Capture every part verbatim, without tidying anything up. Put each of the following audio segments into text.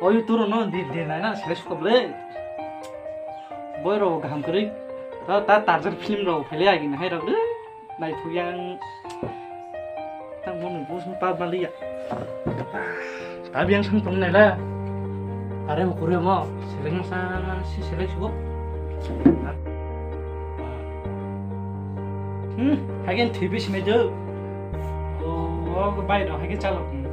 Oyu turu no di di nai na sele suka ble. Boy ro gaham kwrwi. Ta ta Tarzan film ro phele agi na hai ro de. Nai thu yang. Tang mo ni bus pa mali ya. Ta biang sang tong nai la. Are mo kuri mo. Seleng sa si seleng suka. Hmm, hagen T V sinai do. Oh, oh, bai do hage chalo. Hmm.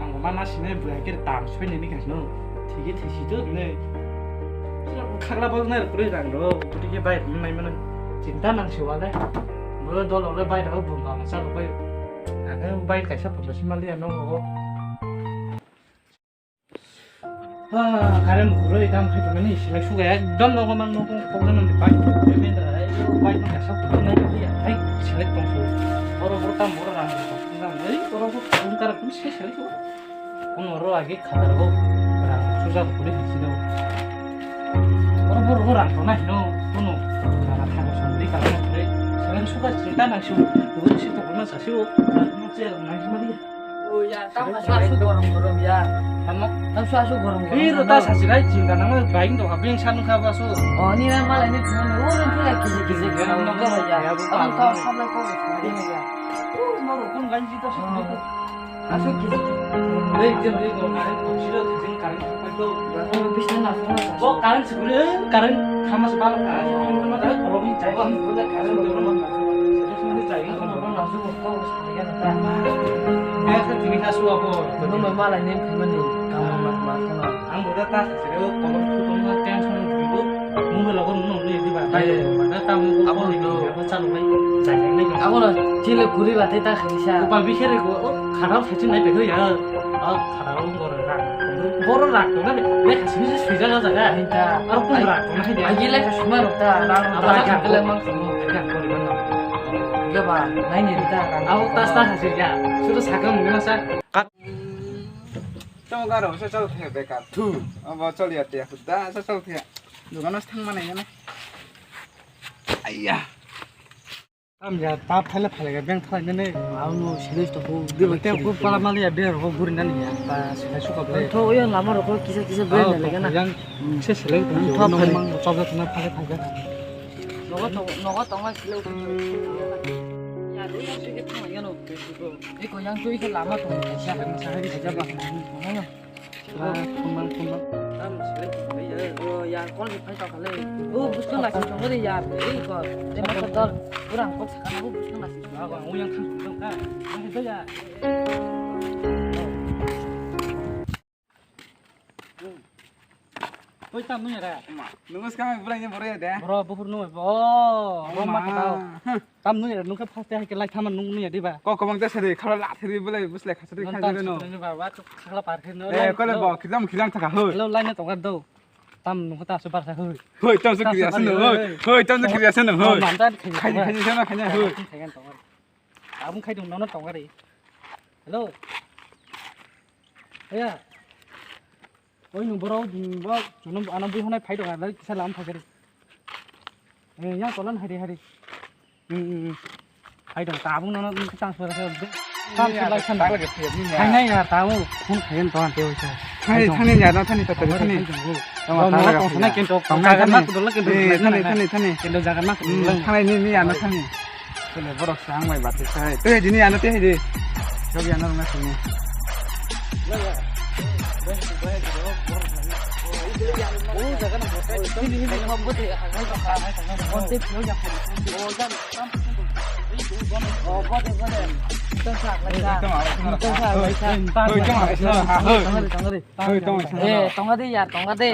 Ang ma na sine bwlai khe tam sui ni gas no. Thige thisi to ne. Khagla bol na kuri rang ro. Kuti ke bai mai mana. Chinta nang siwa le. Bolo dol ole bai do bum ba ma sa bai. Ane bai kaisa photo simali ano go. Ah, current bwrwi dam khai tongmani silai suga ekdom nogo mang nogo kokjana ni bike bike no kaisa phunai ya hai silai tong su. Oro boro tam boro rang tong su nang ei oro bo phun kar phun se silai su. Phun oro agi khatar bo rang suja bwrwi hai sino. Oro boro bo rang tong nai no kuno kara khago sandi kara bwrwi silai suga sinta nang su. Bwrwi si tong ma sa su. Nang se nang mali. Oh ya, tamo asu asu gorom gorom ya. Tamo? Tamo asu asu gorom gorom. Iro ta sasirai chinta nang bai dong abeng sanu kha basu. Oh, ni na malai ni thani o ren thila kisi kisi gorom gorom ya. Abang kau samlai kau kisi ya. Oh, maro kun ganji ta sunu. Asu kisi kisi. Lei je lei go karen siro thajin karen khapai do. Oh, bisna na sunu. Bo karen sugule karen khamas balo ka. Karen khamas balo ka. Karen khamas balo ka. Ang bo da ta sasiro kolom thutong na tension guribo. Mungwi logo nung nung di ba. Ba ta mung abo ni do. Abo chalo bai. Jai jai ni. Abo no chile guri ba te ta khaisa. Ba bikhere go khadao thaiching nai pekho ya. Ah, khadao boro rak. Boro rak to na le khasi ni suija ga jaga. Ai ta. Aro kun rak to na hai dia. Ai le khasi ma ro ta. Rak to ta kele mang. Ga bori ban. Ga ba nai ni ta. Abo ta sta khasi ya. Sudo sakang mung sa. Tamo garo sa chal thaya bekar. Thu. Abo chal ya te. Da sa chal thaya. Dogano thang mane ya na. Aiya. Am ya tap thale phale ga beng thale ne. Abo no silai to ko. Dibo te ko pala mali ya ber ho guri nani ya. Ba silai suka bai. Tho oya lama ro ko kisa kisa ber ne lega na. Yang se silai to. Tho phale mang chobla thana phale phale. Nogo tong nogo tong ma silai. Ya ro ya se ke thang ya no. Eko yang tui khe lama tong kaisa. Kaisa ba. Ba, kumbang, kumbang. Tam select khlai ya. Oh, ya, call ni phai tong khlai. Oh, buskang nasi tong khlai ya. Eh, ko. Te ma dol. Kurang kok sakana, oh, buskang nasi. Ba, ba, yang khang tong ka. Nasi do ya. Oi, tam nung ya da. Ma, nung skang bura ni bura ya da. Bro, buhur nung. Oh, ma. Tam nung ya, nung khe first day ke lai thama nung nung ya diba. Kok kobang te sari, khala la sari bole, busle khasari khai no. Ba, ba, tu khala par khe no. Eh, kole bo, khilam khilam thaka hoi. Hello, line to gad do. Tam nung ta su bar sa hoi. Hoi, tam su kiri asen hoi. Hoi, tam su kiri asen hoi. Khai khai sana khai hoi. Abung khai dong nono tong ari. Hello. Aya. Oi nung borok bo chuno ano bui honai phai dong ari kisa lam phai kari. Eh, yang tolan hari hari. Hmm, hmm, hmm. Hai dong, tabung nono tang sura sura. Tam sura lai san. Hai nai ya, tabung phun khayen to ante oisa. Thani, thani ya, na thani tatari thani. Tong tong na kento. Tong na thani. Thani, thani, thani. Kento jaga na. Thani ni ni ya na thani. Kole borok sa ang bai bati sai. Te dini ya na te de. Jogi ya na na sini. Eh, tonga de ya, tonga de.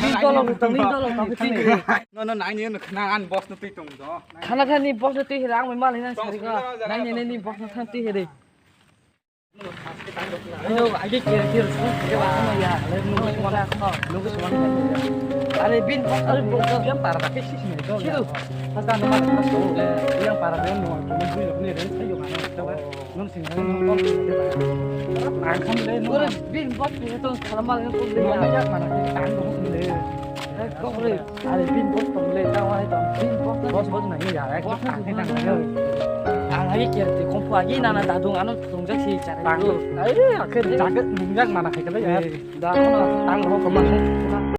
Ni dolo tong, ni dolo tong. No, no, nai ni no khna an boss no twi tong do. Khana thani boss no twi hira ang mai mal hinan sari ko. Nai ni ni boss no thang twi hiri. Ayo, ayo, kira, kira, semua kira, apa ya? Lalu nunggu semua, nunggu semua. Are bin, are bin, yang parah, tapi sih sini itu. Situ. Pas kan nomor satu, yang parah dia mau, cuma beli ini, dan saya juga mana, coba. Nung sing, nung call, coba. Langsung deh, nung. Ore bin, bot, itu kalau mau, nung call, ya. Mana, kita tanggung deh. Eh, kok, ore. Are bin bot tong le, ta wai tong bin bot. Bot bot nai ya, ek bot nai nang nai. Ang hai ker ti kong pua gi nana dadung ano tong jak si chare. Tang. Ai, akhir jaket nungjak mana khai kala ya. Da ano tang ro kama.